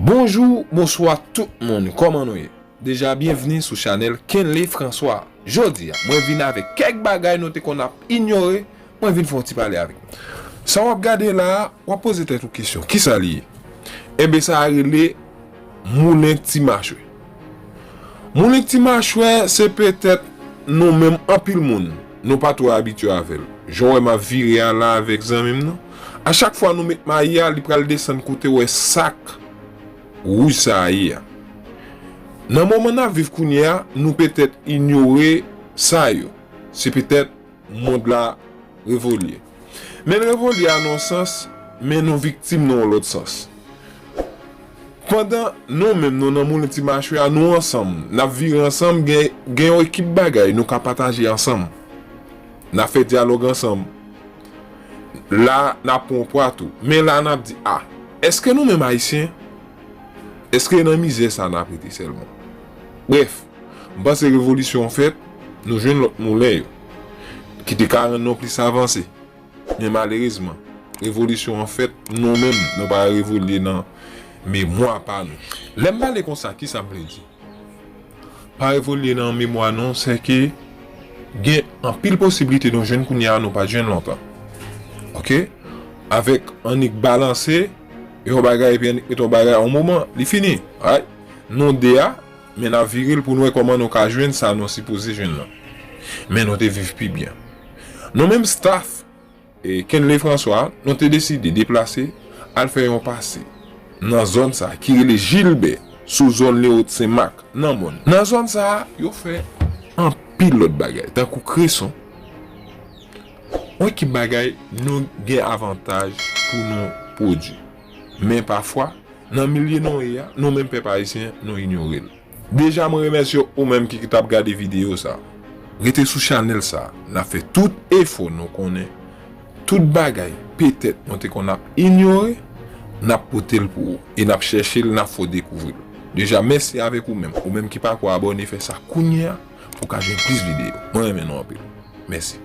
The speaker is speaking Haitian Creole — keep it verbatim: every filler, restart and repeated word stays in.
Bonjou, bonswa tout moun, kòman nou ye? Deja, byenvni sou chanèl Kenley François. Jodi a, mwen vin avèk kèk bagay nou te konn ap inyore, mwen vin fè yon ti pale avèk nou. Sa w ap gade la a, w ap poze tèt ou kesyon, kisa li ye? Enben, sa a rele moulen ti machwè. Moulen ti machwè, se petèt non menm anpil moun nou pa twò abitye avè l. Jan w wè m ap vire a la avèk zanmi m nan, a chak fwa nou met mayi a, li pral desann kote w wè sak wouj sa a ye a. Nan moman n ap viv kounye a, nou petèt inyore sa yo. Se petèt mond la revolye. Men l revolye a nan yon sans, men nou viktim nan yon lòt sans. Pandan nou menm nou nan moulen ti machwè a, nou ansanm, n ap vire ansanm, gen, gen yon ekip bagay nou ka pataje ansanm. N ap fè dyalòg ansanm. La, n ap pran pwa tou. Men la, n ap di, a, èske nou menm Ayisyen, èske nan mizè sa n ap rete sèlman? Brèf, m panse revolisyon an fèt, nou jwenn lòt moulen yo, ki te ka rann nou plis avanse. Men malerezman, revolisyon an fèt, nou menm, nou pa revolye nan memwa pa nou. Lè m pale konsa, kisa m vle di? Pa revolye nan memwa nou, se ke gen anpil posiblite nou jwenn kounye a, nou pa t jwenn lontan. Oke? Avèk annik balanse yon bagay, epi annik mete yon bagay yon moman, li fini. Alright? Nou de a, men n ap vire l pou n wè kòman nou ka jwenn sa nou sipoze jwenn nan. Men nou te viv pi byen. Nou menm staff, e, Kenley François, nou te deside deplase, al fè yon pase nan zòn sa a ki rele Jilbè, sou zòn Lewot Senmak, nan Mòn. Nan zòn sa a, yo fè anpil lòt bagay, tankou kreson, yon ekip bagay nou gen avantaj pou nou pwodui. Men pafwa, nan milye nou ye a, nou menm pèp ayisyen, nou inyore l. Deja, mwen remèsye ou menm ki, ki t ap gade videyo sa. Rete sou chanèl sa. N ap fè tout efò nou konnen tout bagay, petèt, nou te konn ap inyore, n ap pote l pou ou. E n ap chèche l, n ap fè w dekouvri l. Deja, mèsi avèk ou menm. Ou menm ki pako abòne, fè sa kounye a pou w ka jwenn plis videyo. Mwen renmen nou anpil. Mèsi.